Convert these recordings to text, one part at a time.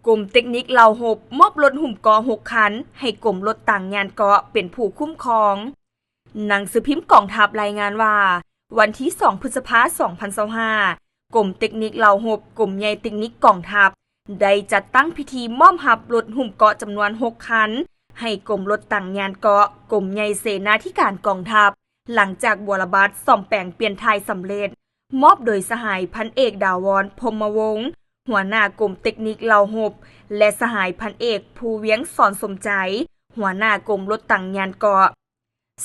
ກົມເຕັກນິກລາວຮົບ ມອບລົດຫຸ້ມເກາະຫົກຄັນ ໃຫ້ກົມລົດຕາງຍານເກາະເປັນຜູ້ຄຸ້ມຄອງ. ໜັງສືພິມກອງທັບລາຍງານວ່າ ວັນທີສອງ ພຶດສະພາ ສອງພັນຊາວຫ້າ ກົມເຕັກນິກລາວຮົບ ກົມໃຫຍ່ເຕັກນິກກອງທັບ ໄດ້ຈັດຕັ້ງພິທີມອບຮັບລົດຫຸ້ມເກາະຈຳນວນຫົກຄັນ ໃຫ້ກົມລົດຕາງຍານເກາະ ກົມໃຫຍ່ເສນາທິການກອງທັບ ຫຼັງຈາກບົວລະບັດສ້ອມແປງປ່ຽນຖ່າຍສຳເລັດ ມອບໂດຍສະຫາຍພັນເອກ ດາວອນ ພົມມະວົງ ຫົວໜ້າກົມເຕັກນິກລາວຮົບ ແລະ ສະຫາຍພັນເອກ ພູວຽງ ສອນສົມໃຈ ຫົວໜ້າກົມລົດຕາງຍານເກາະ.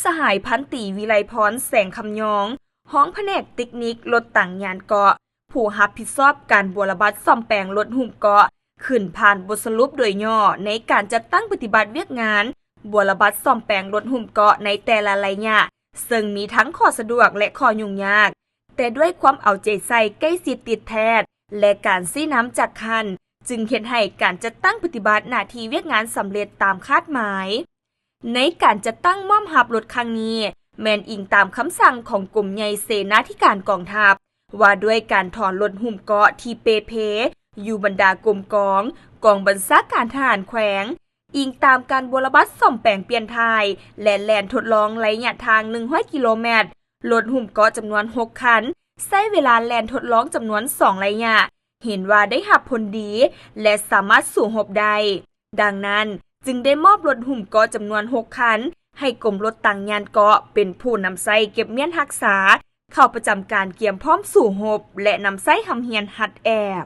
ສະຫາຍພັນຕີ ວິໄລພອນ ແສງຄຳຍອງ ຮອງພະແນກເຕັກນິກລົດຕາງຍານເກາະ ຜູ້ຮັບຜິດຊອບການບົວລະບັດສ້ອມແປງລົດຫຸ້ມເກາະ ຂຶ້ນຜ່ານບົດສະຫຼຸບໂດຍຫຍໍ້ໃນການຈັດຕັ້ງປະຕິບັດວຽກງານບົວລະບັດສ້ອມແປງລົດຫຸ້ມເກາະໃນແຕ່ລະໄລຍະ, ເຊິ່ງມີທັງຂໍ້ສະດວກ ແລະ ຂໍ້ຫຍຸ້ງຍາກ, ແຕ່ດ້ວຍຄວາມເອົາໃຈໃສ່ໃກ້ຊິດຕິດແທດ ແລະ ການຊີ້ນຳຈາກທ່ານ ຈຶ່ງເຮັດໃຫ້ການຈັດຕັ້ງປະຕິບັດໜ້າທີ່ວຽກງານສຳເລັດຕາມຄາດໝາຍ. ໃນການຈັດຕັ້ງມອບຮັບລົດຄັ້ງນີ້ ແມ່ນອີງຕາມຄຳສັ່ງຂອງກົມໃຫຍ່ເສນາທິການກອງທັບ ວ່າດ້ວຍການຖອນລົດຫຸ້ມເກາະທີ່ເປ່ເພ ຢູ່ບັນດາກົມກອງ, ກອງບັນຊາການທະຫານແຂວງ, ອີງຕາມການບົວລະບັດສ້ອມແປງປ່ຽນຖ່າຍ ແລະ ແລ່ນທົດລອງໄລຍະທາງໜຶ່ງຮ້ອຍກິໂລແມັດ, ລົດຫຸ້ມເກາະຈຳນວນຫົກຄັນ ໃຊ້ເວລາແລ່ນທົດລອງຈຳນວນສອງໄລຍະ, ເຫັນວ່າໄດ້ຮັບຜົນດີ ແລະ ສາມາດສູ້ຮົບໄດ້. ດັ່ງນັ້ນ, ຈຶ່ງໄດ້ມອບລົດຫຸ້ມເກາະຈຳນວນຫົກຄັນ ໃຫ້ກົມລົດຕາງຍານເກາະເປັນຜູ້ນຳໃຊ້ເກັບມ້ຽນຮັກສາ, ເຂົ້າປະຈຳການກຽມພ້ອມສູ້ຮົບ ແລະ ນຳໃຊ້ຮ່ຳຮຽນຫັດແອບ.